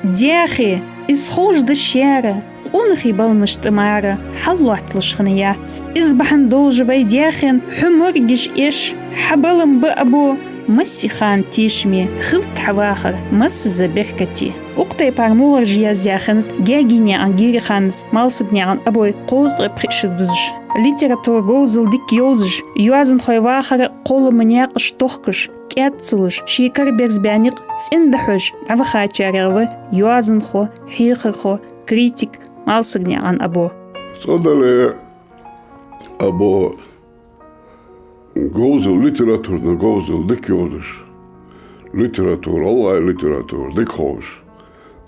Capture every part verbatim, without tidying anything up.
Даьхе, из ховш да шера, къонахий баламаш тӀа мара хьаллоатталуш хинна яц. Из бахьан долаш вай даьхен хьо моргаш эш, хьа балам ба, Або, массе хана тешаме, хилда хьа вахар массаза беркате. Укх тайпара мугӀараш яздаь хиннад Гаьгенаькъан Гириханас Малсагнаькъан Абой кхозткъеи пхи шу дузаш. Литературан говзал дика йовзаш, йоазонхой вахара кхоллама наькъаш тохкаш, кӀаьд ца луш, ший кара берзабаь никъ цӀенда хьож дӀавахачарех ва йоазонхо, хьехархо, критик Малсагнаькъан Або. Цкъа-дале, Або говзал, литературан говзал дика йовзаш, литература, гӀалгӀай литература дика ховш,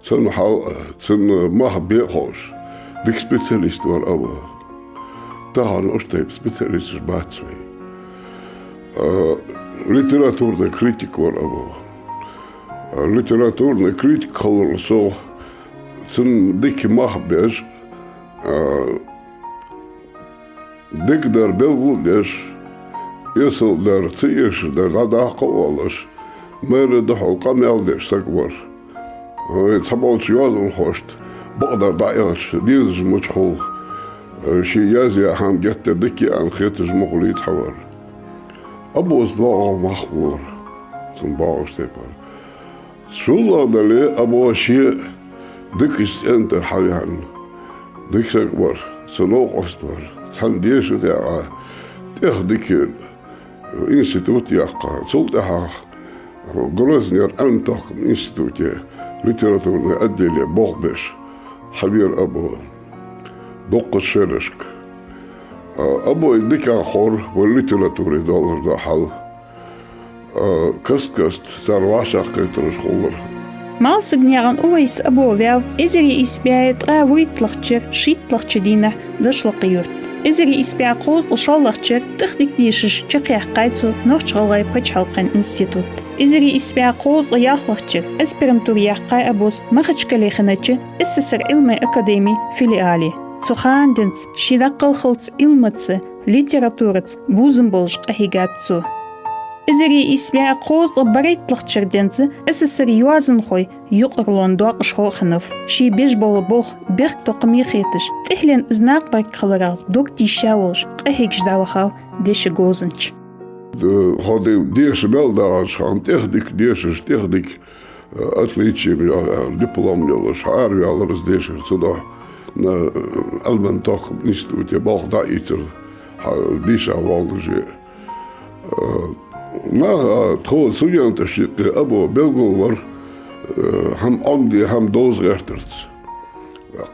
цун хьал, цун мах бе ховш, дика специалист вар Або. Тахан уж тайпа специалисташ бац вай. А, литературан критик вар Або. А, литературан критик хиларал совгӀа, цун дика мах беш, а, дегадар белгалдеш, эсалдар, ца эшардар дӀадаккха а воаллаш, майра духьал къамаьл деш саг вар. Вай цхьаболча йоазонхошта бакъдар дӀаихача, дезаш мича хул, ше язъяь хӀама геттара дика я аьнна хеташ ма хулий цхьавар. Абос доагӀа мах хулар цун, боккъал тайпара. ШоллагӀа-дале, Або ше дикача цӀен тӀара хьаваьнна, дика саг вар, са новкъост вар, цхьана деша а даькъа, тӀех дика институт яьккха. Цул тӀехьагӀа Грознера Ӏилма-тохкама институте литературан отделе болх беш хьавера Або дуккхача шерашка. А, Абой дикагӀа ховра вай литературе долаш дола хьал. А, каст-каста цар вӀашагӀкхетараш хулар. Малсагнаькъан Увайс Або ваьв эзар ийс бӀаь ткъаь вуртлагӀча шера шийтталагӀча дийнахьа Дашлакъий-Юрта. Эзар ийс бӀаь кхузткъа шоллагӀча шера тӀехдика дешаш чакхъяьккхай цо Нохч-ГӀалгӀай паччахьалкхен институт. Эзар ийс бӀаь кхузткъа ялхлагӀча шера аспирантура яьккхай Абос Махачкале хиннача СССР Ӏилмай академий филиале. Цу хана денз ший дӀакхалхалца Ӏилмаца, литератураца бувзам болаш къахьийгад цо. Эзар ийс бӀаь кхузткъа барайтталагӀча шера денз СССР йоазонхой юкъарлон доакъашхо а хиннав. Ше беш бола болх бехктокхаме хеташ, тӀехьленна из накъабарг хиларах дог тийша волаш, къахьегаш дӀавахав деша говзанча. Д-, хьо де-, деша мел дагӀача хана тӀехдика дешаш, тӀехдика, э, отличие, э, диплом йолаш, хьаараваьлар из дешара. Цудухьа, э, Ӏилман-тохкама институте болх дӀаийцар, хьа-, дийша воллаше. Э, наха, тхо студенташта юкъе Або белгалвар, э, хӀама Ӏомаде, хӀама довза гӀертарца.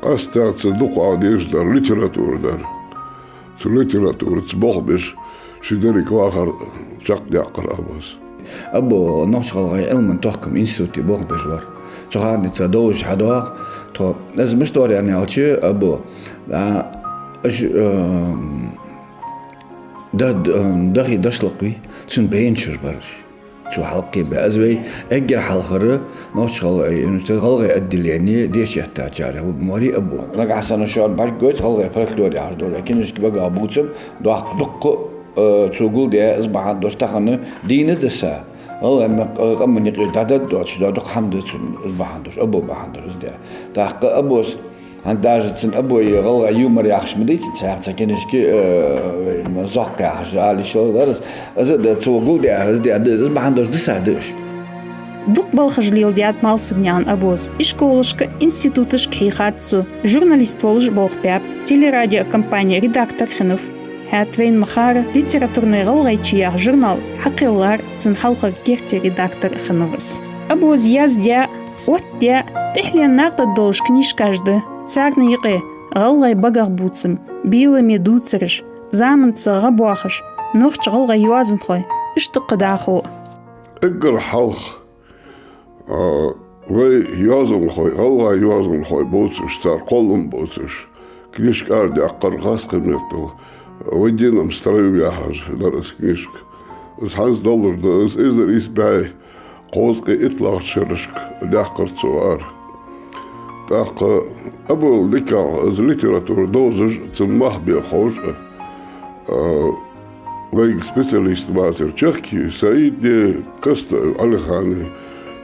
Къаьстта цу дукхагӀа дезаш дар литература дар. Цу литератураца болх беш, ший деррига вахар чакхдаьккхар Абос. Або Нохч-ГӀалгӀай Ӏилман-тохкама институте болх беш вар. Цу хана денз довзаш хьадоагӀа тхо. Из мишта вар аьнна аьлча, Або, а, аш, э, Да-, д-, ам, Дахий Дашлакъий, цун бейнчура бар. Цо хьалкхебаь. Из вай эггара хьалхара Нохч-ГӀалгӀай университета гӀалгӀай отделене деша еттачарех ва, Мари Або. Нагахьа санна шоана бӀаргагойт гӀалгӀай фольклор яхаш дола книжка багах бувцам, доккха дукха, э, цо гулдаь, из бахьан долаш тахан дийна да са. ГӀалгӀай ма-, къаман юкъе дӀадоаладеш дола дукха хӀама да цун, из бахьан долаш, Або бахьан долаш из даь. ТӀаккха Абос ХӀанз даже цун Абой гӀалгӀай юмор яхаш ма дийцад цхьаькха цхьа книжка, э, «Зокх» яхаш, ала йиш йолаш дар из. Из а да, цо гулдаь, из даь да, из бахьан долаш дисад уж. Дукха балхаш леладаьд Малсагнаькъан Абос. Ишколашка, институташка хьийхад цо. Журналист волаш болх баьб. Телерадиокомпане редактор хиннав. ХӀаьта вайна ма харра, «Литературни гӀалгӀайче» яха журнал хьакхеллар цун хьалхарча керте редактор хиннав из. Абос яздаь, оттадаь, тӀехьленна накъадаргдолаш книжкаш да. Царна юкъе «ГӀалгӀай багах бувцам», «Беламе дувцараш», «Заманца гӀа боахаш», «Нохч-гӀалгӀай йоазонхой», иштта кхы дӀахо. Эггара хьалха, а, вай йоазонхой, гӀалгӀай йоазонхой бувцаш, цар кхоллам бувцаш, книжка арадаьккхар, хастам меттел «Войди нам строю» яхаш дар из книжка. Из хӀанз долаш да, из эзар ийс бӀаь кхузткъеи иттлагӀча шерашка даьккхар цо ара. ТӀаккха Абол дикагӀа из литература довзаш, цун мах бе ховш а, а, вайга специалист вацар Чахкий Саиди, Костаев Ӏалихани,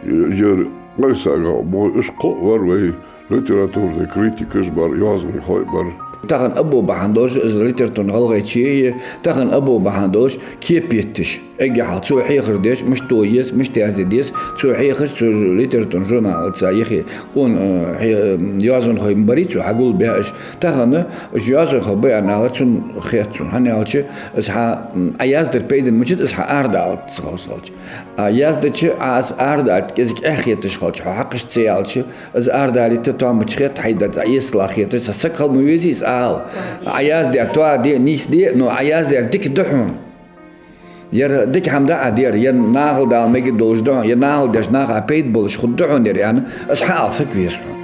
ер Къайсага бо уж кхоъ вар вай литературни критикаш бар, йоазонхой бар. Тахан Або бахьан долаш из литературни гӀалгӀайче, тахан Або бахьан долаш кепа етташ. Эггара хьалха цо хьехар деш, мишта еза, мишта язде деза, цо хьехаш, цу литературни журналаца йихи къона, э, хье-, э, йоазонхой барий цо хьагулбаь уж. Тахан уж йоазонхой ба аьнна алар цунна хет сона. ХӀана аьлча, из хьа, м, Ӏа яздар пайдана мичад, из хьа арадалац ховш хилча. Ӏа яздича, Ӏа из арадалийта кӀезига эхь хеташ хилча, хьо хьакхашта ца яьлча, из арадалийта тоам бац хет, хьайдар цхьа эсала хеташ, цхьа саг хила ма везий из ала. Ӏа яздаьр тоаде, нийсде, но Ӏа яздаьр дика да хьона. Ер дика хӀама да Ӏа дер, ер нахала дала мегаргдолаш да хьона, ер нахала деш наха пайда болаш хургда хьона ер, аьнна, из хьаала саг веза хьона.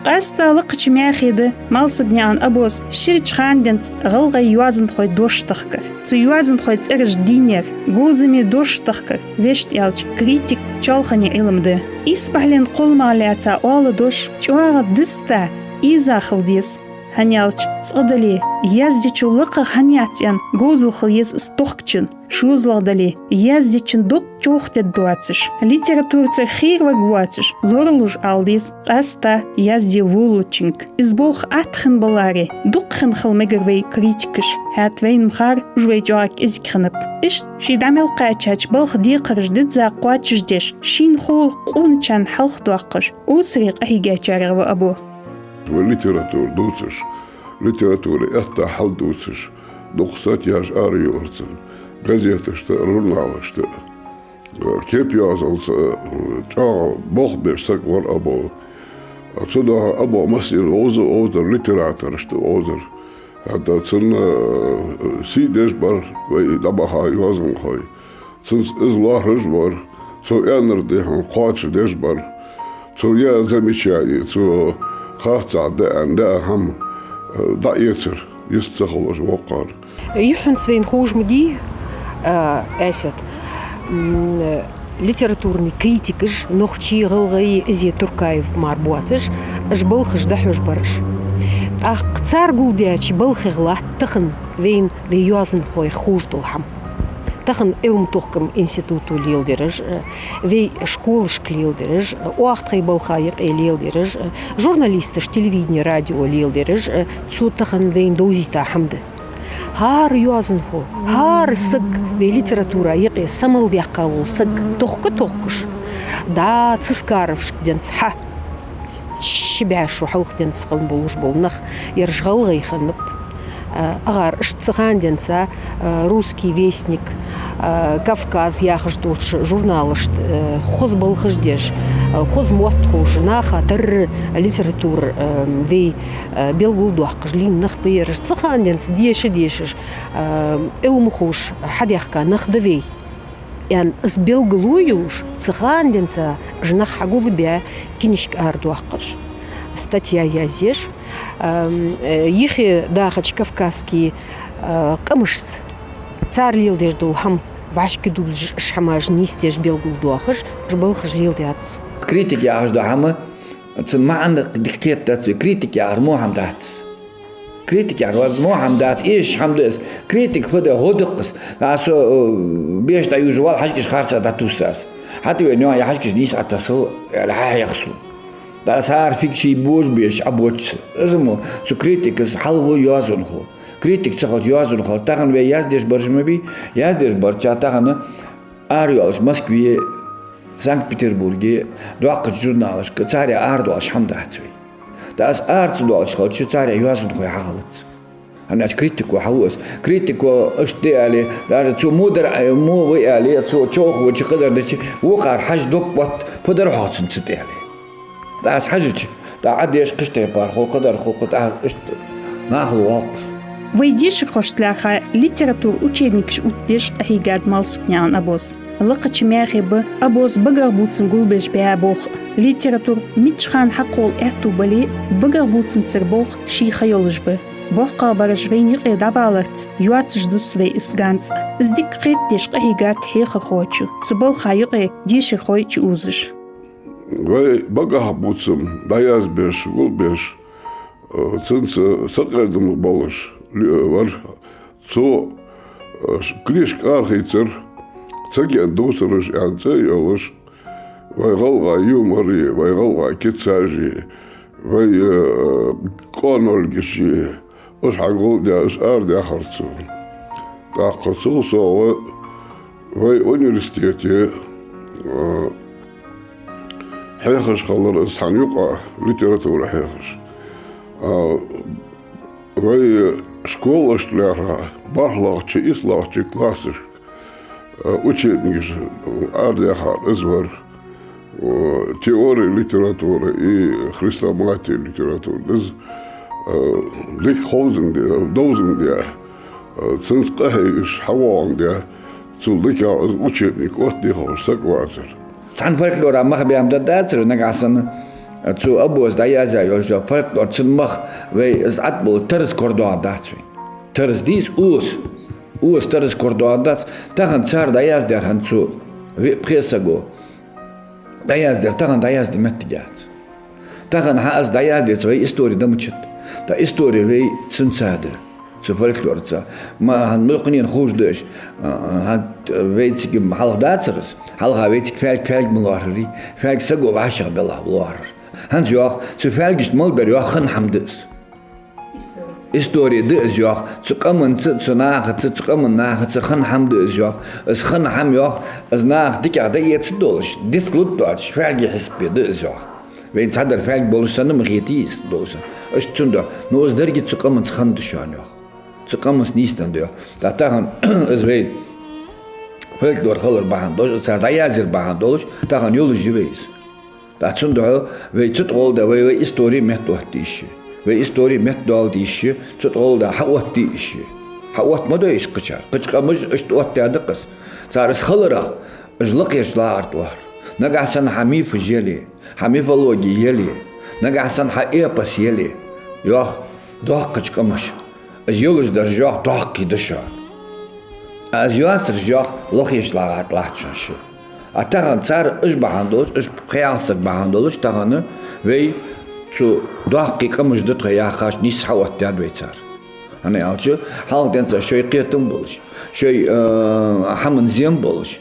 Къаьстта лакхача мехе да Малсагнаькъан Абос ширача хана денз гӀалгӀай йоазонхой дош тахкар. Цу йоазонхой цӀераш дийнар, говзаме дош тахкар, вешта аьлча, критик чоалхане Ӏилма да. Исбахьален кхолламах лаьца оала дош чӀоагӀа диста, ийза хила деза. ХӀана аьлча, цкъа дале, яздечо лакхагӀа хӀана яц аьнна говзал хила еза из тохкачун. ШозлагӀа дале, яздечун дог човхадергдоацаш, литературацара хийра варгвоацаш, лоралуш ала деза къаьстта язде волалучунга. Из болх атта хинна баларе, дукха хинна хила мегар вай критикаш, хӀаьта вайна ма харра, уж вай чӀоагӀа кӀезига хиннаб. Иштта ший дӀа мел кхаьчача балха декхараш дизза кхоачашдеш, шийна ховра къоначарна хьалхадоаккхаш, осаре къахьийгачарех ва Або. Вай литература дувцаш, литература этта хьал дувцаш, дукха статьяш арайоалар цун, газеташта а, журналашта а. Кепа йоазонца, э, чӀоагӀа болх беш саг вар Або. Цудухьа Або массанена вовза а вовзар, литераторашта а вовзар. ХӀаьта цунна, э, сий деш бар вай дӀабаха йоазонхой. Цунца из лоархӀаш вар, цо аьннар дехьа кхоачашдеш бар. Цо яь замечани, цо харцахьа даь, даь хӀама, э, дӀаэцар, йист ца хулаш воккхагӀа. Юххьанца вайна ховш ма дий, а, Ӏаьсет, м, литературни критикаш, нохчий, гӀалгӀай, из Туркаев мара боацаш, уж балхаш дӀахьош бар уж. ТӀаккха цар гулдаьча балхех латт тахан вайна, вай йоазонхой ховш дола хӀама. Тахан Ӏилма-тохкама институто леладераш, э, вай школашка леладераш, э, оаха тхай балха юкъе леладераш, э, журналисташ, телевидени, радио леладераш, э, цо тахан вайна довзийта хӀама да. ХӀара йоазонхо, хӀара саг вай литература юкъе са мел даьккха вола саг тохка-тохкаш, да, цискаровшка денз хьа. Ши бӀаь шу хьалха денз хинна болаш бола нах, ераш гӀалгӀай хиннаб. Э, агӀар иштта цу хана денз, э, «Русский вестник», э, «Кавказ» яхаш долча журналашта, э, хоза балхаш деш, э, хоза мотт ховш, наха тарра литература, э, вай, э, белгалдоаккхаш лийнна нах ба ераш. Цу хана денз деша-дешаш, э, Ӏилма ховш хьадаьхка нах да вай. Аьнна, из белгало йолаш, цу хана денз уж нах хьагулбаь, кинишка арадоаккхаш, статья язъеш, ам, э, йихи дахача кавказски, э, къамашца цар леладеш дола хӀама вӀашкадувзаш, уж хӀамаш нийсдеш, белгалдоахаш, уж балхаш леладаьд цо. Критика яхаш дола хӀама, цун маӀан дика кхетадац вай. Критика яхар во хӀама дац. Критика яхар во хӀама дац, эшаш хӀама да из. Критик фу да, гӀо да-кх из. А со, э, беш дӀаюжа вал, хьажкӀаш харцахьа дӀатувс аз. ХӀаьта вай ногӀа хьажкӀаш нийса Ӏотасал, аьле, хьахьех сона. ТӀаккха аз хӀара фиг ший божа беш Ӏобоацаш. Из мо, цу критикас хьалво йоазонхо. Критик ца хилча йоазонхо. Тахан вай яздеш бараш ма бий, яздеш барча тахан арайоалаш Москве, Санкт-Петербурге, доккхача журналашка, царех арадоалаш хӀама дац вай. ТӀаккха аз ара ца доалаш хилча, царех йоазонхой хьахилац. ХӀана аьлча критико хьаво аз. Критико иштта де аьле, даже цо мудар, э, мо вай аьле, цо човхавича, кхыдар дича, вокхар хьажа дог отт, фу дар хьо цунца тӀа аьле. ТӀаккха аз хьажача, тӀаккха Ӏа деш кхыча тайпара хул, кхыдар хул, кхы тӀаккха иштта нахала воалл. Вай дешархошта лаьрхӀа литература учебникаш оттадеш къахьийгад Малсагнаькъан Абос. Лакхача мехе ба Абос багахбувцам гулбеш баь болх. Литература мичча хана хьакхолла аьттув бале а, багахбувцамцара болх ший ха йолаш ба. БоккхагӀбараш вайна юкъе дӀабаларца йоацаш дус вай из ганз. Из дика кхетадеш къахьийгад хьехархочо, цу балха юкъе дешархой чуувзаш. Вай багахбувцам дӀаязбеш, гулбеш, э, цунца сакъердам болаш ли-, вар. Цо, э, ш-, книжка арахийцар, «Ца гена дувцараш» аьнна цӀи а йолаш, Вай гӀалгӀай юмор, вай гӀалгӀай кицаш, вай, э, къонолгаш, уж хьагулдаь, уж арадаьхар цо. ТӀаккха цул совгӀа вай университете, э, хьехаш хилар из цхьан юкъа литература хьехаш. А, вай школашта лаьрхӀа бархӀлагӀча, ийслагӀча классашка, а, учебникаш арадаьхар из вар. О, теория литературы и хрестоматия литературы. Из, а, дика ховзандаь, довзандаь, а, цунца къахьегаш хьавоагӀандаь, цул дикагӀа из учебник оттаде ховш саг вацар. Цхьан фольклора мах бе ма дадацар, нагахьа санна цу Абос дӀаязъяь йолча фольклора цун мах вай из Ӏат бола тараз кор доагӀаргдац вай. Тараз дийс ус. Ус тараз кор доагӀаргдац. Тахан цар дӀаяздаьр хӀанз цу виъ-пхе саго дӀаяздаьр тахан дӀаязде моттиг яц. Тахан хьа аз дӀаяздеш вай истори да мичад. ТӀа истори вай цунца да, цу фольклорца. Ма хьан мукъанена ховш да уж, а, хьан вайцига хьалха дацар из. Хьалха вайцига фаьлг фаьлг ма лоархӀарий, фаьлг саго вӀашагӀбелахь лоархӀар. ХӀанз йоах, цу фаьлгашта мел дар йоах хинна хӀама да из. Истори да из йоах, цу къаманца, цу нахаца, цу къаман нахаца хинна хӀама да из йоах. Из хинна хӀама йоах, из наха дикагӀа дӀаэца долаш, дицлургдоацаш, фаьлга хьисапе да из йоах. Вайна цхьадар фаьлг болаш санна ма хетий из долаш. Иштта цунна да. Ну, из деррига цу къаманца хинна да шоана йоах. Цу къаманца нийсденна да йоах. ТӀа тахан из вай фольклор хилар бахьан долаш, из цар дӀаязъяр бахьан долаш, тахан йолаш я вай из. ТӀа цудухьа вай цу тӀа гӀолла да, вай, вай истори меттаоттаде йиш я. Вай истори меттадоаладе йиш я, цу тӀа гӀолла да, хьаоттаде йиш я. Хьаотта ма дой уж кхычар. Кхыча къамаша иштта оттадаьд-кх из. Цар из хиларах, уж лакхерча лагӀар тӀа лоархӀар. Нагахьа санна хьа мифаш яле, хьа мифологи яле, нагахьа санна хьа эпос яле, йоах, доккхача къамаша. Уж йолаш дар уж йоах доккхий да шоана. Аз йоацар уж йоах лакхерча лагӀар тӀа латт шоана ши. А тахан цар уж бахьан долаш, уж пхи-ялх саг бахьан долаш, тахан вай цу доккхий къамаш да тхо яхаш нийсса хьаоттадаьд вай цар. ХӀана аьлча, хьалха денз шоай кхетам болаш, шоай, э, хӀаман зем болаш,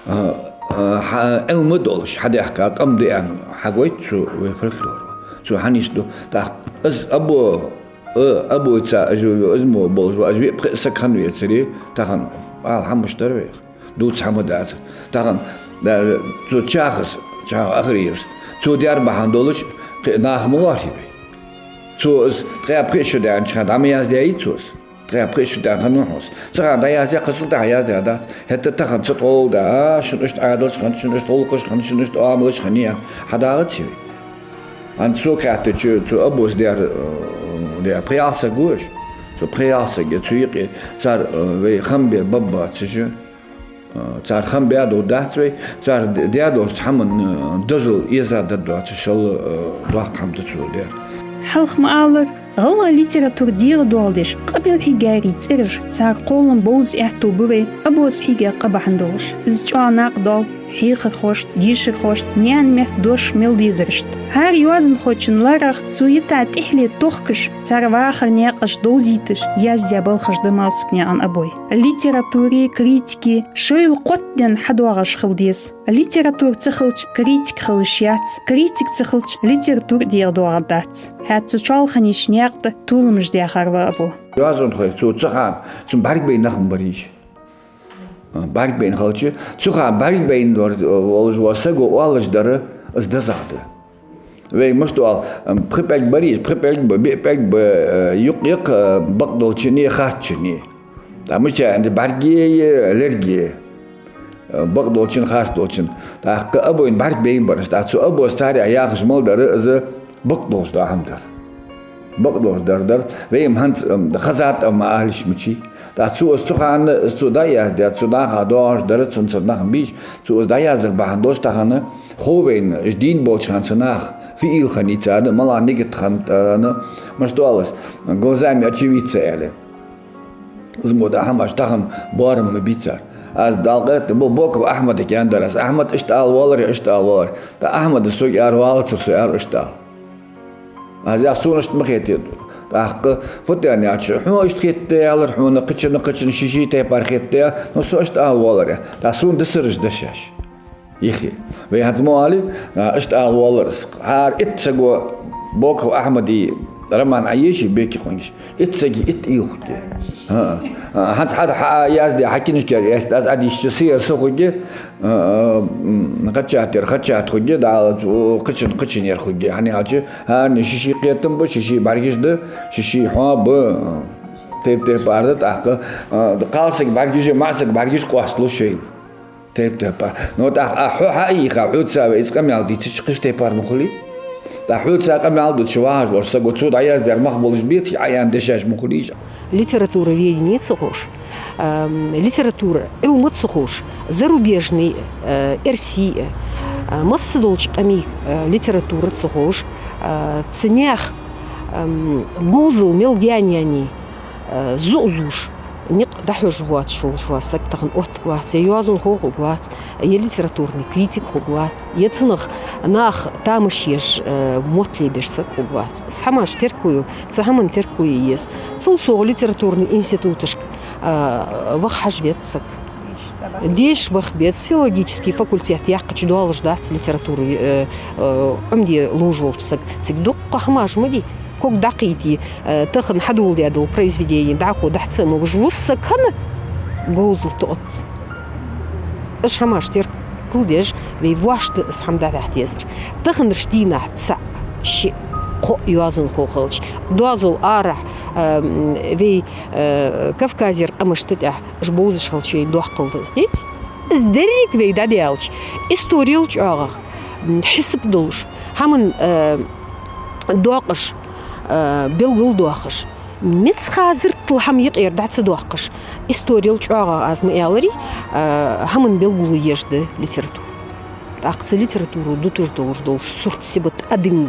э, э, хьа-, Ӏилма долаш хьадаьхка къам да аьнна хьагойт цу вай фольклоро. Цо хьанийсду. ТӀаккха из Або, э, Абойца, из, из мо болаш ва, из виъ-пхи саг хинна вецаре, тахан ала хӀамаш дар вайх. Дувца хӀама дацар. Тахан, да, цу Чахас, Чаха Ахриевс, цо даьр бахьан долаш, кхы нах ма лоархӀий вай. Цо из ткъаь пхи шу даьннача хана дӀа ма яздаьдий цо из. Ткъаь пхи шу даьнна хиннав хьона из. Цу хана дӀаяздаь, кхы цул тӀехьа яздаь дац. ХӀаьта тахан цу тӀа гӀолла да, а, шун иштта Ӏадаташ хиннад, шун иштта гӀулакхаш хиннад, шун иштта оамалаш хиннай, хьадагӀац вай. ХӀанз сога хаьттача, цу Абос даьр, э, даьр пхи-ялх саг ва уж. Цу пхи-ялх сага, цу юкъе цар, э, вай хам бе баббацаш, э, цар хам бе дов дац вай, цар д-, даь долча хӀаман, э, дозал эза даддоацаш, шалла, э, доккха хӀама да цо даьр. Хьалха ма аллара, гӀалгӀай литература дегӀадоаладеш, къабелхьийгарий цӀераш, цар кхоллам бовза аьттув ба вай Абоса хьийга къа бахьан долаш. Из чӀоагӀа накъадоал хьехархошта, дешархошта, наьна метта дош мел дезарашта. ХӀара йоазонхочун ларах цо йита тӀехьле тохкаш, цар вахара наькъаш довзийташ, яздаь балхаш да Малсагнаькъан Абой. Литературе, критике шоайла кхоттаденна хьадоагӀаш хила деза. Литература ца хилча, критика хилаш яц, критика ца хилча, литература дегӀадоагӀаргдац. ХӀаьта цу чоалханеча наькъа тӀа толамаш даьхар ва Або. Йоазонхой, цо цу хана, цун бӀаргабайна нах ма барий уж. А, бӀаргабайна хилча, цу хана бӀаргабайна вар-, волаш вола саго оалаш дар, из дезагӀа да. Вай мишта оал, ам, пхи пӀелг барий уж, пхи пӀелг ба, биъ пӀелг ба, э, юкъ-юкъ, э, бакъдолчуннеи харцачуннеи. ТӀаккха мича аьнна да, бӀаргеи лергеи, э, бакъдолчун, харцдолчун. ТӀаккха Абойна бӀаргабайна бар уж. ТӀаккха цу Абос царех яхаш мел дар, из бакъдолаш дола хӀама дар. Бакъдолаш дар дар. Вай-м хӀанз, ам, хазад ам ма алалаш мичай. ТӀаккха цо из цу хана, из цо дӀаяздаь, цу наха доагӀаш дар, цунцара нах ма бий уж, цо из дӀаяздар бахьан долаш тахан хов вайна, уж дийна болча хана цу наха фиӀл хиннай царна, малагӀа нигат хиннад, мишта оал из, глазами очевидца аьле. Из мо да хӀамаш тахан боарам ма бий цар. Аз Дала къахетам бу, Боков Ахьмадага аьннадар аз: Ахьмад, иштта ала воалларий, иштта ала воалларий. ТӀаккха Ахьмада сога аьлар, валлахӀи, со аьлар иштта ала. Аз яхар, сона иштта ма хетий. ТӀаккха фу тӀа аьнна аьлча, хьона иштта хетадаь аьлар, хьона кхычунна, кхычунна ший-ший тайпара хетадаь, ну, со иштта ала воаллар. ТӀаккха сона дисараш да шоаш. Ихи. Вай хӀанз мо али, а, иштта ала воаллар из. ХӀара итт саго Боков Ахьмада роман Ӏоеший, «Беки къонгаш». Итт сага итт уйла хургья. ХӀа. А, хӀанз хьа, хьа язде, хьа кинашкара язде, аз Ӏодийшача, са яр са хургья, а, а, м, кхыча тӀара кхыча хургья, дӀа, о, кхычан кхыча яр хургья. ХӀана аьлча, хӀаране ший-ший кхетам ба, ший-ший бӀаргаш да, ший-ший хьо ба. Тайп-тайпара да тӀаккха. А, кхалсага бӀаргаш, маӀа сага бӀаргаш къоасталу шоайла. Тайп-тайпара. Но тӀаккха а хьо хьаийха, хьоца вай из къамаьл дийцача, кхыча тайпара ма хулий. ТӀаккха хьоца къамаьл дича вагӀаш волча саго цо дӀаяздаьр мах болаш беций, Ӏа аьнна дешаш ма хулий из. Литературоведение ца ховш, ам, литература Ӏилма ца ховш, зарубежный, э, эрсий, э, масса долча къамий, э, литература ца ховш, э, цу наьха, ам, говзал мел гаьна яьннай, э, зу-, зувш, никъ дӀахьош воацаш волаш вола саг тахан оттаргвац, е йоазонхо хургвац, е литературный критик хургвац, е цунах наха тамаш еш, э, мотт лебеш саг хургвац. Из хӀамаш теркал ю, цу хӀаман теркал е еза. Цул совгӀа литературный институташка, э, ваха хьажа веза саг. Деша баха беза, филологический факультет яьккхача долаш дац литература, э, э, Ӏомаде ловш волча сага. Цига дуккха хӀамаш ма дий. Ког дӀакхийте, э, тахан хьадоладаь дола произведени дӀахо дӀахьа ца а могаш, вусса кхы а говзал тоъац. Уж хӀамаш теркалдеш, вай воашта из хӀама дӀадахьа дезар. Таханарча дийнахьа цаӀ, шиъ, кхоъ йоазонхо хилча, доазол арахьа, э, м, вай, э, Кавказера къамашта тӀехьа уж бовзаш хилча, вайна доккхал да из, деций? Из деррига вай дӀадаьлча, исторел чӀоагӀагӀа, м, хьисап долаш, хӀаман, э, доакъаш, э, белгалдоахаш, меца хазартал хӀама юкъера дӀа ца доаккхаш, исторел чӀоагӀагӀа, аз ма аьларий, э, хӀаман белгало еш да литература. ТӀаккха цу литературо дуташ долаш дола сурт-сибат адамий,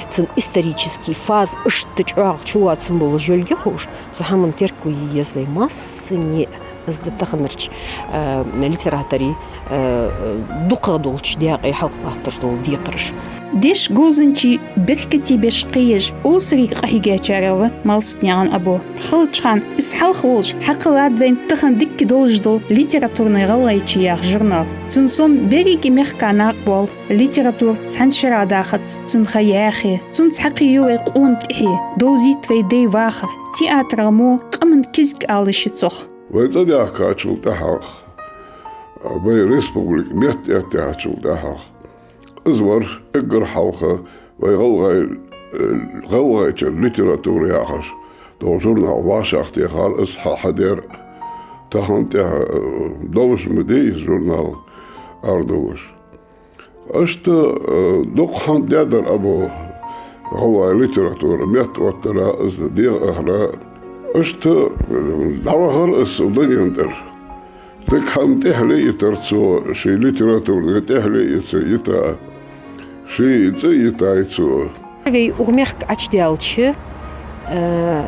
цун исторически фаза иштта чӀоагӀа чулоацам болаш йолга ховш, цу хӀаман теркал е еза вай массане а. Из да таханарча, э, литераторий, э, дукхагӀа долча даькъе хьалха латташ дола декхараш. Деша говзанчий беркате беш кхееш, осарига къахьийгачарех ва Малсагнаькъан Або. Хилча хана, из хьалха волаш, хьакхеллад вайна тахан дикка долаш дола «Литературный ГӀалгӀайче» яха журнал. Цун сом беррига мехка накъабоал, литература цхьан шера дахац цун ха-яхе, цунца хьакхийю вай къона тӀехье, довзийт вай дай вахар, театрагӀа мо къаман кизга ала йиш я цох. Вай цӀадаьхкачул тӀехьагӀа, вай республика меттаэттачул тӀехьагӀа, из вар эггара хьалха вай гӀалгӀай-, э, «ГӀалгӀайчен литература» яхаш дола журнал вӀашагӀтехар, из хьа-, хьадаьр. Тахан тӀехьа, э, долаш ма дий из журнал арадувлаш. Иштта, э, дукха хӀама даьдар Або гӀалгӀай литература меттаоттара, из дегӀахара. Иштта, э, дӀавахар из укх дунен тӀара. Дика хӀама тӀехьале йитар цо, ший литература тӀехьале йица йита, ший цӀи йитай цо. Вай укх мехка Ӏочудаьлча, э,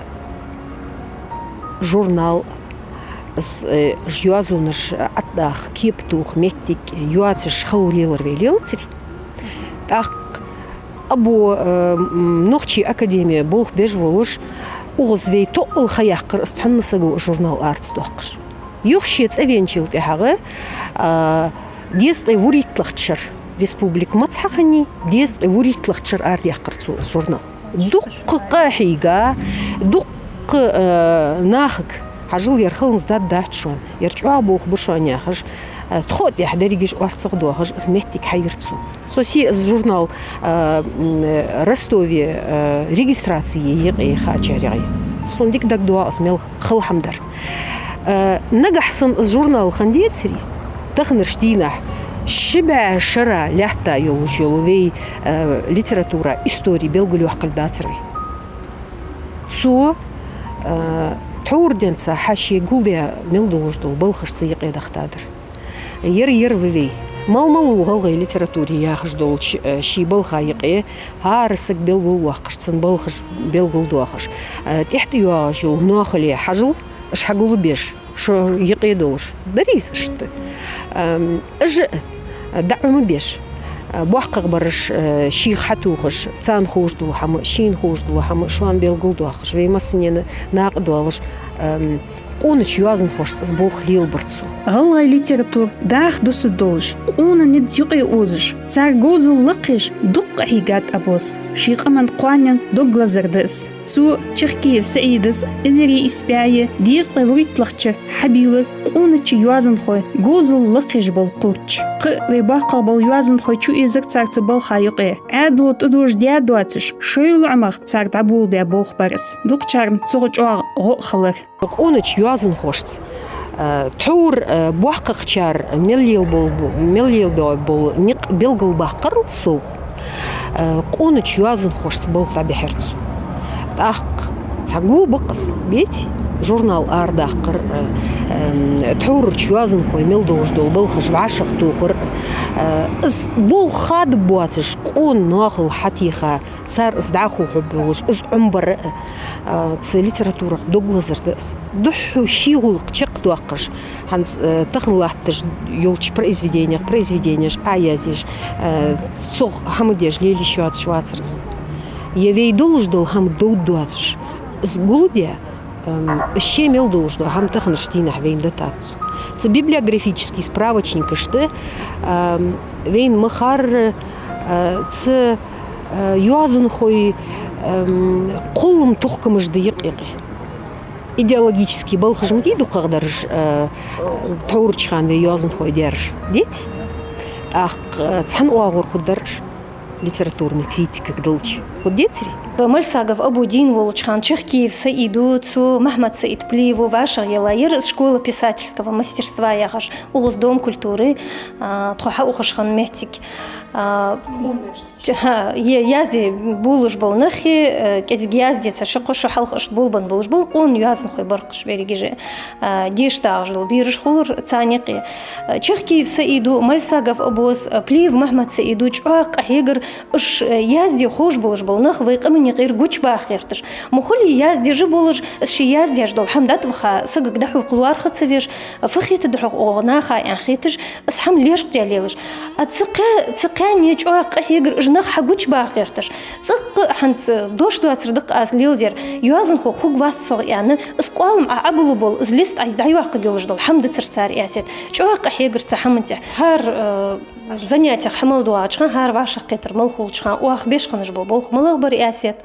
журнал, с-, э, йоазонаш ӀотӀадаха, кепа тоха моттиг йоацаш хила лелар вай лелацарий. ТӀаккха Або, э, м, нохчий академе болх беш волаш, укхаза вай тоъал ха яьккхар, из цхьанне саго журнал ара ца доаккхаш. Юха ше цӀавенначул тӀехьагӀа, а, дезткъеи вурийтталагӀча шера, республика маца хиннай, дезткъеи вурийтталагӀча шера арадаьккхар цо из журнал. Дуккха къахьийга, дуккха, э, нахага, хьажал, ер хӀанз дӀа дац шоана, ер чӀоагӀа болх ба шоана яхаш, э, тхо а тӀехьа дерригаш орцагӀа доахаш, из моттиг хьайир цо. Со се из журнал, э, м, Ростове, э, регистраци е юкъе хачарех я. Сона дика дагадоагӀа из мел хала хӀама дар. Э, нагахьа санна из журнал хиннадецарий, таханарча дийнахьа ши бӀаь шера лаьтта йолаш йола вай, э, литература, истори белгалйоаккхаргдацар вай. Цо, э, тхьовра денз хьа ше гулдаь мел долаш дола балхаш цу юкъе дахийтадар. Ер, ер ва вай. Мала-мала ва гӀалгӀай литературе яхаш долча, э, ший балха юкъе, хӀара саг белгалвоаккхаш, цун балхаш белгалдоахаш, э, тӀехьа тӀайоагӀаш йола ноахале хьажал, уж хьагулбеш, шо юкъе долаш. Дарий из иштта? Ам, уж, э, дӀа Ӏомабеш, э, боккхагӀбараш, э, шийх хьатохаш, царна ховш дола хӀама, шийна ховш дола хӀама шоана белгалдоахаш, вай массанена накъадоалаш, ам, Къонача йоазонхошца из болх лелабар цо. ГӀалгӀай литература даха дусаргдолаш, къона низ юкъе озаш, цар говзал лакхъеш дукха къахьийгад Абос. Ший къаман кхоанен дог лазар да из. Цо Чехкиев СаӀидас эзар ийс бӀаь дезткъе вурийтталагӀча шера хьабийлар къонача йоазонхой говзал лакхъеш бола кхуврч. Кхы а вай боккхагӀа бола йоазонхой чуэзар цар цу балха юкъе. Ӏаьдало тӀадожадаь доацаш, шоайла Ӏомах цар дӀаболабаь болх бар из. Дукхачарна цох чӀоагӀа гӀо а хилар. Къонача йоазонхошца, э, тхьовра, э, боккхагӀчар мел лелабоал-, мел лелабоал бола никъ белгалбаккхарал совгӀа, э, къонача йоазонхошца балха дӀабихьар цо. ТӀаккха цхьа го ба-кх из, беций, журнал арадаккхар, э, эм, тхьоврарча йоазонхой мел долаш дола балхаш вӀашагӀтохар, э, из болх хадаб боацаш, къона ноахал хьатеха, цар из дӀахо хьабоалаш, из Ӏомабар, э, цу литературах дог лазар да из. Духхьал ший гӀулакх чакхдоаккхаш, хӀанз, э, тахан латташ йолча произведенех произведенеш Ӏоязъеш, э, цох хӀама деш лелаеш йоацаш вацар из. Е вай долаш дола хӀама довргдоацаш, из гулдаь, эм, из ше мел долаш дола хӀама таханарча дийнахьа вайна дӀатац. Цу библиографически справочникашта, эм, вайна ма харра, э, цу, э, йоазонхой, эм, кхоллама тохкамаш да юкъ-юкъе. Идеологически балхаш ма дий дукхагӀдараш, э, тхьоврача хана вай йоазонхой даьраш, деций? ТӀаккха, э, цхьан оагӀорахьа хургдараш литературни критикага далча. Хургдецарий? Мальсагов Або дийна волча хана Чехкиев СаӀидо, цо Махьмад-СаӀид Плиево вӀашагӀъелла яр из школа писательского мастерства яхаш, укхаза Дом культуры, а, тхо хьаухаш хинна моттиг. А, Ч-, хӀа, е-, язде болаш бола нахи, э, кӀезига язде ца ши-кхо шу хьалха иштта болабенна болаш бола къона йоазонхой бар-кх уж берригаш а, э, деша дагӀаш дола бераш хулар царна юкъе. Э, Чехкиев СаӀидо, Мальсагов Абос, э, Плиев Махьмад-СаӀидо чӀоагӀа къахьегар уж, э, язде ховш болаш бола нах вай къаман юкъера гучабаха гӀерташ. Ма хулий, яздеш а болаш, из ше яздеш дола хӀама дӀатӀаваха, сагага дӀахьокхал лоархӀа ца веш, фу хетаргда-хьогӀ оаха наха аьнна хеташ, из хӀама лечкъадаь лелаш. А цу кхаь-, цу кхаьнне чӀоагӀа къахьегар уж нах хьагучабаха гӀерташ. ЦӀаккха а хӀанз дош доацар да-кх аз леладер. Йоазонхо хургвац сох аьнна, из къоалам Ӏа Ӏобиллаболаш, из лист Ӏа дӀайоаккхаргйолаш дола хӀама дацар цар, Ӏаьсет. ЧӀоагӀа къахьегар цу хӀаман тӀа. ХӀара, э, занятех хьа мел доагӀача хана, хӀара вӀашагӀкхетар мел хулача хана оаха беш хиннаш бола болх малагӀа бар, Ӏаьсет.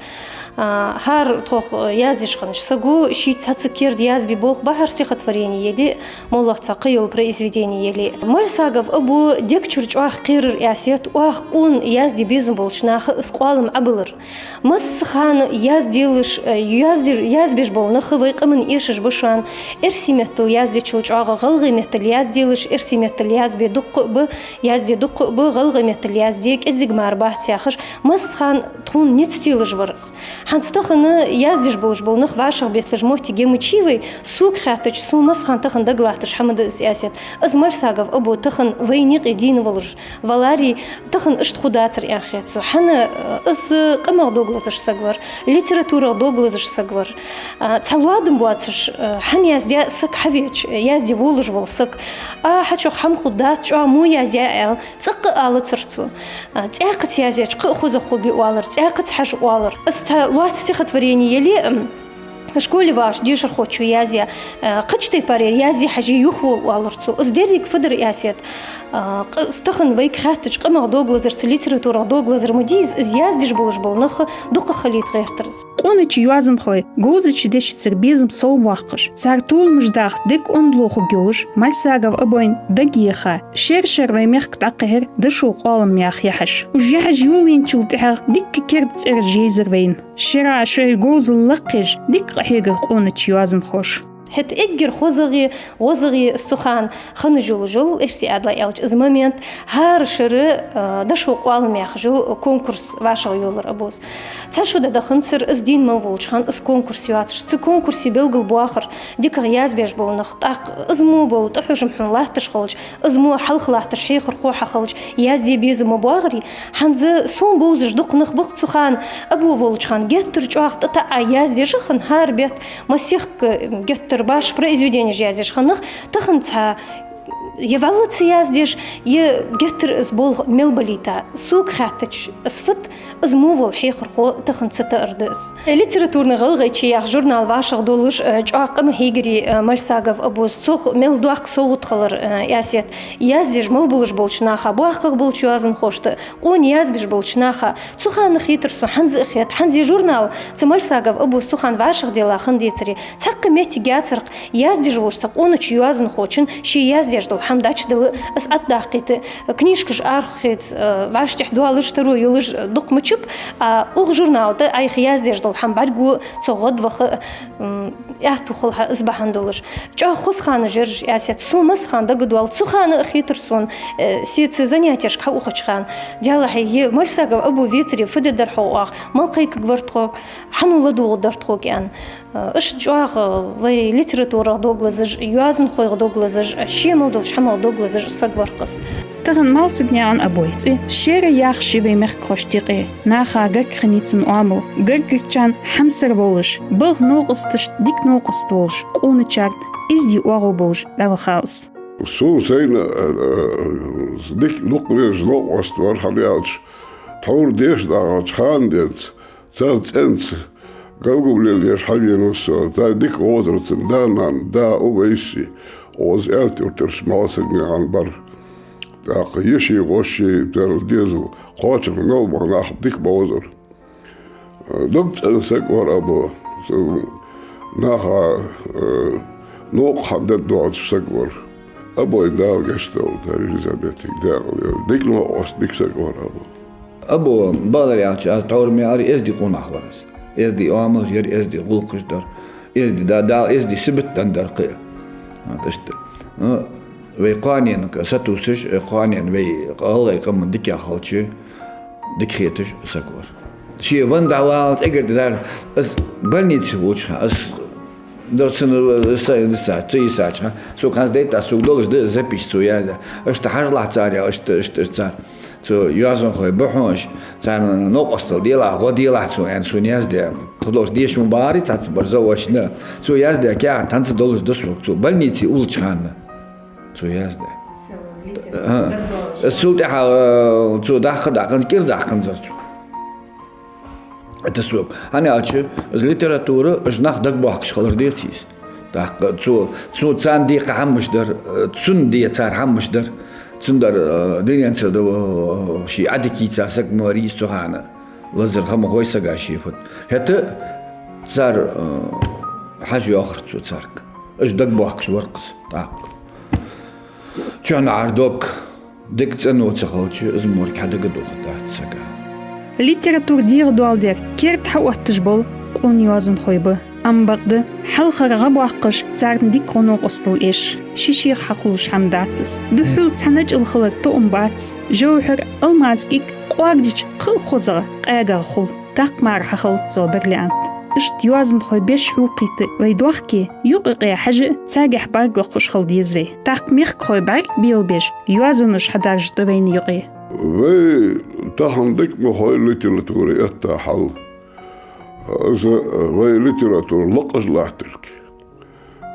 А, хӀара тхох, э, яздеш хиннача саго шийца цхьацца керда язбе болх ба, хӀара стихотворени яле а, моллагӀа цхьа кхыйола произведени яле а. Мальсагов Або дег чура чӀоагӀа кхерар, Ӏаьсет, оаха къона язде безам болча наха из къоалам Ӏобиллар. Массахана язделаш, э, яздер-, язбеш бола нах вай къаман эшаш ба шоана, эрсий меттала яздечул чӀоагӀа гӀалгӀай меттала язделаш, эрсий меттала язбе дукха а ба, язде дукха а ба, гӀалгӀай меттала язде кӀезига мара бац яхаш, массахана тхона низ телаш вар из. ХӀанз тахан яздеш болаш бола нах вӀашагӀбетталуш моттиг я ма йий вай, сога хаьттача, сона массахана тахан дагалатташ хӀама да из, Ӏаьсет. Из Мальсагов Або тахан вайна юкъе дийна волаш валаре, тахан иштта хургдацар аьнна хет сона. ХӀана, э, из къамах дог лазаш саг вар, литературах дог лазаш саг вар. А, цхьа лоадам боацаш, э, хӀама яздаь саг хьавеча, язде волаш вола саг, а, хьачох хӀама хургдац, чӀоагӀа во яздаь аьнна, цӀаккха а алацар цо. А, цӀаькхаза яздеча кхы а хозагӀа хургья оалар, цӀаькхаза хьажа оалар. Из цхьа лоаца стихотворени яле а, м, школе вагӀаш дешархочо язъяь, а, кхыча тайпара язъе хьажий юхавола оалар цо. Из деррига фу дар, Ӏаьсет? А, кх-, из тахан вайга хаьттача, къамах дог лазар, цу литературах дог лазар ма дий из, из яздеш болаш бола нах дукха хилийта гӀертар из. Къонача йоазонхой говзача дешацара безам совбоаккхаш, цар толамаш даха дег онда лохаргйолаш, Мальсагов Абойн дагайеха, шера-шера вай мехка дӀакхихьар дошо къоалам яха яхьаш. Уж яхьаш йолаенначул тӀехьагӀа дикка керда цӀераш жайзар вайна. Шера шоай говзал лакхъеш дикка къахьегар къонача йоазонхоша. ХӀаьта эггара хозагӀеи гӀозагӀеи из цу хана хинна йолаш йола, эрсий Ӏаьдала аьлча, из момент, хӀара шера, а, дошо къоалам яхаш йола конкурс вӀашагӀйоллар Абос. Цхьа шу даь даханзар, из дийна мел волча хана из конкурс йоацаш. Цу конкурсе белгалбоахар дикагӀа язбеш бола нах, тӀаккха из мо бола тӀахьожам хьона латташ хилча, из мо хьалха латташ хьехархо хьахилча, язде безам ма боагӀарий. ХӀанз сона бовзаш дукха нах ба-кх цу хана, Або волча хана геттара чӀоагӀа тӀатаӀа яздеш а хинна, хӀара бетта массехк геттара башха произведенеш яздеш хинна нах, тахан цхьа Е валлалца яздеш, е геттара из болх мел балийта. Сога хаьттача, из фуд, из мо вола хьехархо тахан ца таар да из. «Литературни гӀалгӀайче» яха журнал вӀашагӀдолаш, э, чӀоагӀа къаман хьийгар, э, Мальсагов Абус, цох мел доккха совгӀат хилар, э, Ӏаьсет. Яздеш мел болаш болча наха, боккхагӀа болча йоазонхошта, къона язбеш болча наха, цу хана хетар сона, хӀанз а хет, хӀанз из журнал цу Мальсагов Абус цу хана вӀашагӀделла хинна децаре, цхьаккха моттиг яцар-кх, яздеш волча цу къонача йоазонхочун ше яздеш дола хӀама дӀачудала, из Ӏаддаккхийта, книжкаш арахеца, э, вӀаштӀехьа доалаш, таро йолаш дукха ма чуб, а укх журнала тӀа Ӏайха яздеш дола хӀама бӀаргаго, цох гӀадваха, м, аьттув хилахьа из бахьан долаш. ЧӀоагӀа хоза ханаш яр уж, Ӏаьсет, сона массахана дагадоал. Цу хана а хетар сона, э, се цу занятешка хьаухача хана. Даьллахьа, е Мальсагов Абу вецаре, фу дергдар-хьогӀ оаха, мала кхайкаргвар-те хьогӀ, хьан ладувгӀаргдар-те хьогӀ аьнна. Э, иштта чӀоагӀа вай литературах дог лазаш, йоазонхойх дог лазаш, ше мел долча хӀамах дог лазаш саг вар-кх из. Тахан Малсагнаькъан Абой цӀи шера яхаш я вай мехкахошта юкъе. Наха гарга хиннай цун оамал, гаргарчарна хьамсара волаш, балха новкъосташта дика новкъост волаш, къоначарна эздий оагӀув болаш дӀавахав из. Сона сайна, э, э, дика дукха везаш новкъост вар, хӀана аьлча, тхьовра деша дагӀача хана денз, цар цӀенца галгало лелаеш хьавенав со. Тай дика гӀозар цун да-нана, да Увайси, оаз аьлча юртарча Малсагнаькъан бар. ТӀаккха йиший, воший, цар дезал кхоачара мел бола нах дика бовзар. Дог цӀена саг вар Або. Цу наха, э, новкъа хьадергдоацаш саг вар. Абой Дала гешт долда, Елизаветага декъала йойла. Дика новкъост, дика саг вар Або. Або, бакъдар аьлча, аз тхьовра ма аьлар, эздий къонах вар из. Эздий оамалаш яр, эздий гӀулакхаш дар. Эздий да, Дала эздий сибат деннадар-кх. Вот иштта. Ну, вай кхоаненга сатувсаш, э, кхоанен вай гӀалгӀай къаман дикагӀа хилча, дика хеташ саг вар. Ше венна дӀаваллалца эггара дезагӀа, аз больнице волча хана, аз дар цун, э, са дисача, ца йисача хана, сога хӀанз дайта, сога долаш да запись цо яьнна. Иштта хьажалахь цар, яьнна, иштта, иштта, иштта цар. Цу йоазонхой ба хьона уж, царна новкъостал делахь, гӀо делахь цо, аьнна, сона яздаь. Цо долаш деша ма барий цхьаццабар заочно. Цо яздаь каьхат хӀанз а долаш да сога, цо больнице уллача хана. Цо яздаь. Цо литература А. Дагадоалаш. Цул тӀехьагӀа, э, цо даккха даккханзар, кӀира даккханзар цо. Это сога. ХӀана аьлча, из литература, уж нах дагабоахкаш хилар деций из. ТӀаккха цо, цо царна декхар хӀамаш дар, э, цунна децар хӀамаш дар. Цунна дар, э, дунен цӀерда, э, ший Ӏадика йийца саг ма варий из цу хана. Лазар хӀама хой сага ший фуд. ХӀаьта цар, э, хьажа йоахар цо царга. Уж дагабоахкаш вар-кх из тӀаккха. Чухьнахьара дог дика цӀено ца хилча, из морг хьадагадохаргдац сага. Литература дегӀадоаладер керда хьаотташ бола къона йоазонхой ба. Амма бакъда, хьалхара гӀа боаккхаш, царна дика гӀо-новкъостал эш, ши шех хьахулаш хӀама дац из. Духхьал цхьана чӀал хилар тоъам бац. ЖовхӀар, алмаз кӀик кӀоаг дича кхы а хозагӀа, къаьгагӀа хул. ТӀаккха мара хьахул цо бриллиант. Иштта йоазонхой беш хьокхийта вай дохке, юкъ-юкъе хьажа, царгахьа бӀарг лакхаш хила деза вай. ТӀаккха мехкахой бӀарг белабеш, йоазонаш хьадаржаду вайна юкъе. Вай тахан дика ма хой литература этта хьал. Из вай литература лакхаш латтилга.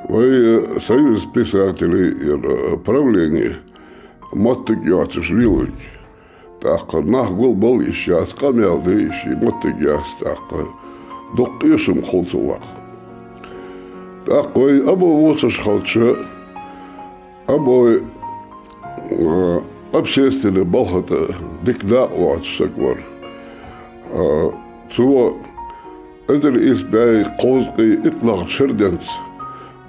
Вай Союз писателей, э, правлени моттиг йоацаш лелилга. ТӀаккха нах гулбала йиш яц, къамаьл де йиш я, моттиг яц тӀаккха. Дукха эшам хул цул тӀехьагӀа. ТӀаккха вай Або вувцаш хилча, Абой, э, общественни балха тӀа дика дакъа лоацаш саг вар. Э, цо эзар ийс бӀаь кхузткъеи иттлагӀча шера денз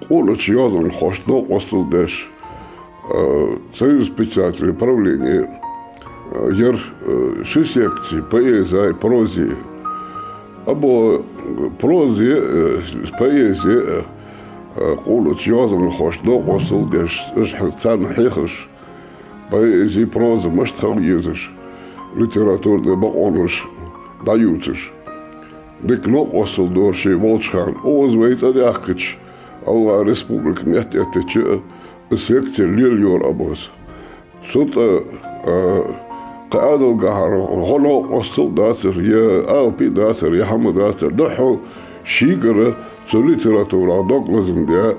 къонача йоазонхошта новкъостал деш, э, Союз писателей правлени, э, яр, э, ши секци, поэзеи прозеи. Або прозеи, э, поэзеи, э, э, къонача йоазонхошта новкъостал деш, уж хьа-, царна хьехаш, поэзи, проза мишта хила езаш, литературни бокъонаш дӀаювцаш. Дика новкъостал дора ше волча хана. Укхаза вай цӀадаьхкача, ГӀалгӀай Республика меттаэттача, из секци лелайора Абос. Цу тӀа, а, кхы Ӏаьдалгахьара гӀо новкъостал дацар, е алапи дацар, е хӀама дацар, духхьал шийгара цу литературах дог лазам бе,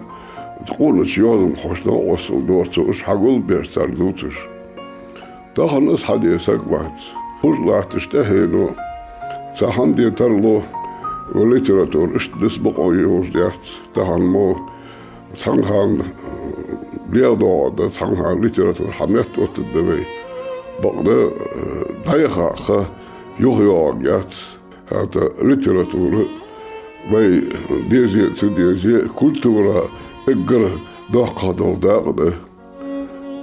Къонача йоазонхошта новкъостал дора цо, уж хьагулбеш цар дувцаш. Тахан из хьаде саг вац. Хоза латташ тӀехьено цхьа хӀама де тарлу, вай литература иштта дис бокъо йолаш дац. Тахан мо цхьан хана, э, леладоагӀаргда, цхьан хана литература хьаметтаоттаргда вай. Бакъда, э, дӀаяха ха юхайоагӀаргьяц. ХӀаьта литература вай дезе а, ца дезе а, культура эггара доккхагӀа дола дакъа да.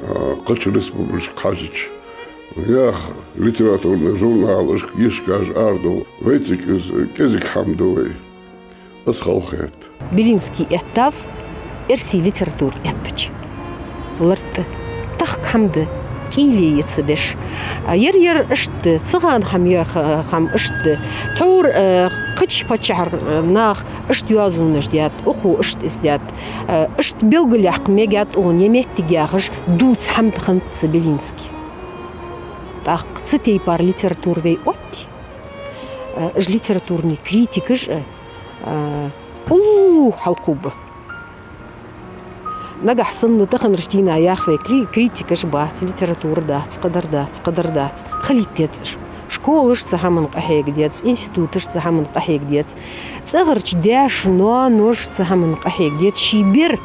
А, кхыча республикашка хьежача, наьха литературни журналашка, книжкаш арадала, вай цига из кӀезига хӀама да вай. Из халахет. Белинский эттав эрсий литература эттача. Лартта тахка хӀама да, кӀийле я ца деш. А, ер-ер иштта да, циган хӀама, ер ха-, хӀама иштта да. Тхьовра, э, кхыча паччахьара, э, наха иштта йоазонаш даьд, укхо иштта из даьд. Э, иштта белгалъяккха мегаргьяц оаха, е моттиг яхаш дувца хӀама хиннад цу Белинскийс. ТӀаккха цу тайпара литература вай отте, э, уж литературни критикаш а, э, уллув хьалкхувргба. Нагахьа санна таханарча дийнахьа яхаве кли-, критикаш бац, литература дац, кхыдар дац, кхыдар дац. Хилийта деза уж. Школаш цу хӀаман къахьега деза, институташ цу хӀаман къахьега деза. ЦӀагӀарча даьша-ноаноша цу хӀаман къахьега деза. Ший бер,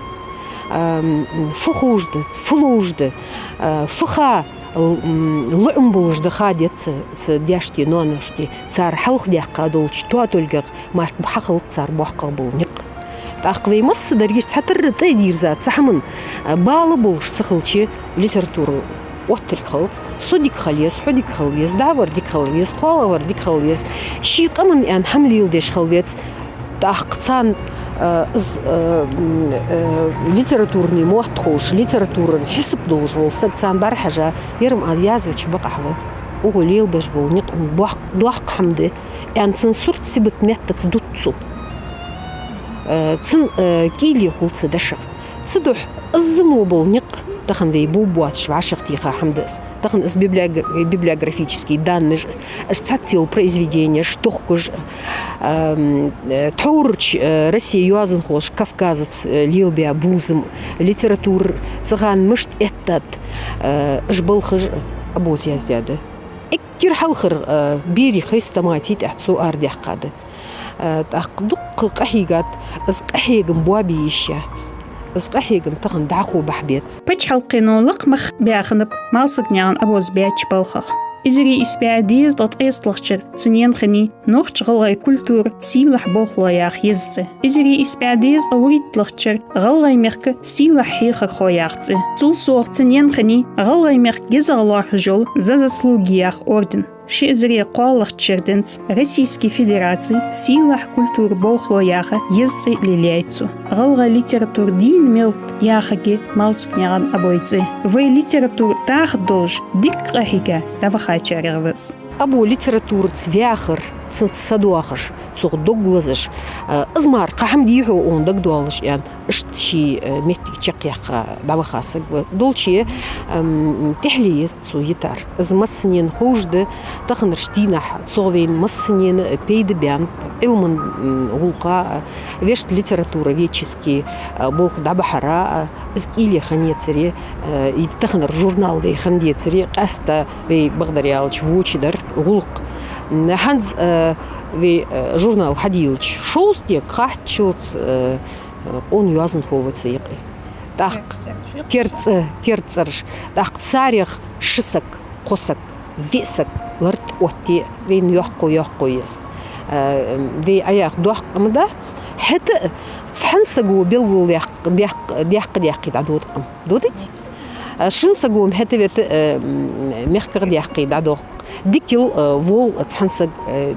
ам, фу ховш да, фу ловш да, а, фу ха, л-, м, лоӀам болаш да ха деза цу, цу даьшта, ноаношта. Цар хьалха даьккха долча тоатолгах мара хьахилац цар боккхагӀа бола никъ. ТӀаккха вай массадараш цхьатарра тӀа а дийрза цу хӀаман, а, бала болаш ца хилча, литература отталга хилац. Со дика хила еза, хьо дика хила веза, дӀавар дика хила веза, кхоалагӀвар дика хила веза. Ший къаман аьнна хӀама леладеш хила веза. ТӀаккха царна, а, из, а, м, а, литературни мотт ховш, литературан хьисап долаш вола саг царна бӀарахьежа, ер-м аз язвача бакъахьа ва. Укхо лелабеш бола никъ-м боккх-, доккха хӀама да. Аьнна цун сурт-сибат меттаца дувц цо. Э, цун, э, кӀийле хул цу дешах. Цудухьа из мо бола никъ тахан вай бувбоацаш вӀашагӀтеха хӀама да из. Тахан из библиог-, библиографически данныш, из цхьацца йола произведенеш тохкаш, эм, э, тхьоврача, э, Россе йоазонхоша Кавказаца, э, лелабаь бувзам, литература циган мишта эттад, э, уж балхаш Абоза яздаьд. Эггара хьалхара, э, берий хрестомати тӀехьа цо арадаьккхад. Э, тӀаккха дуккха къахьийгад, из къахьегам боабе йиш яц. Из къахьегам тахан дӀахо бахьа беза. Паччахьалкхено лакха мах баьхаб Малсагнаькъан Абоза баьча балхах. Эзар ийс бӀаь дезткъа ткъесталагӀча шера цун енна хиннай «Нохч-гӀалгӀай культура, сийлахь болхло» яха еза цӀи. Эзар ийс бӀаь дезткъа вурийтталагӀча шера «ГӀалгӀай мехка сийлахь хьехархо» яха цӀи. Цул совгӀа цун енна хиннай ГӀалгӀай мехка гезагӀа лоархӀаш йола «За заслуги» яха орден. Ши эзари кхоалагӀча шера денз Российски Федераце «Сийлахь культура болхло» яха еза цӀи лелаяьй цо. ГӀалгӀай литература дийна мел да яхаргья Малсагнаькъан Абой цӀи. Вай литература тӀахадолаш дикка къахьийга дӀавахачарех ва из. Або литератураца ваьхар, цунца садоахаш, цох дог лазаш, э, из мара кхы хӀама дий хьона дагадоалаш аьнна, иштта ший, э, моттиг чакхъяккха дӀаваха саг ва. Долчча, эм, тӀехьале я цо йитар. Из массанена ховш да, таханарча дийнахьа цох вайна массанена пайда баьннаб Ӏилман, м, гӀулакха, вешта литературоведчески, э, болх дӀабахьара, э, из кӀийле хиннаяцаре, э, из таханара журнал вай хиннадецаре, къаьстта вай бакъдар аьлча воча дар гӀулакх. М, хӀанз, э, вай, э, журнал хьадийлача, шовзткъеи кхаччалца, э, э, къона йоазонхо ва цу юкъе. ТӀаккха керда цӀи, керда цӀераш. ТӀаккха царех ши саг, кхо саг, виъ саг лартӀа отте, вайна йоккхо-йоккхо еза. Э, вай Ӏаяха доккха къам дац. ХӀаьта а цхьан саго белгалдаьккха, даьккха, даьккха-даьккхе дӀадода къам. Додац? Э, шин саго-м хӀаьта-вета, э, м, мехках даьккхе дӀадода. Дикал, э, вол цхьан саг, э,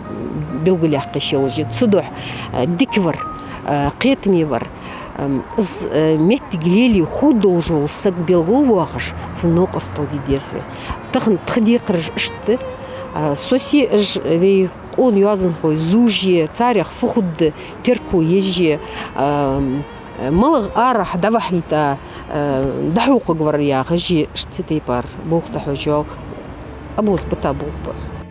белгалъяьккхе шелажи. Цудухьа, э, дикавар, э, кхетаме вар, эм, из, э, моттиг лелае хӀу долаш вола саг белгалвоахаш, цун новкъостал де деза вай. Тахан тха декхараш иштта да, э, со се уж вай къона йоазонхой зувше, царех фу хургда терко еш, эм, малагӀа арахьа дӀавахьийта, э, дӀахьокхаргвар яхаш, иштта цу тайпара болх дӀахьош йола Абоза Бата болх ба из.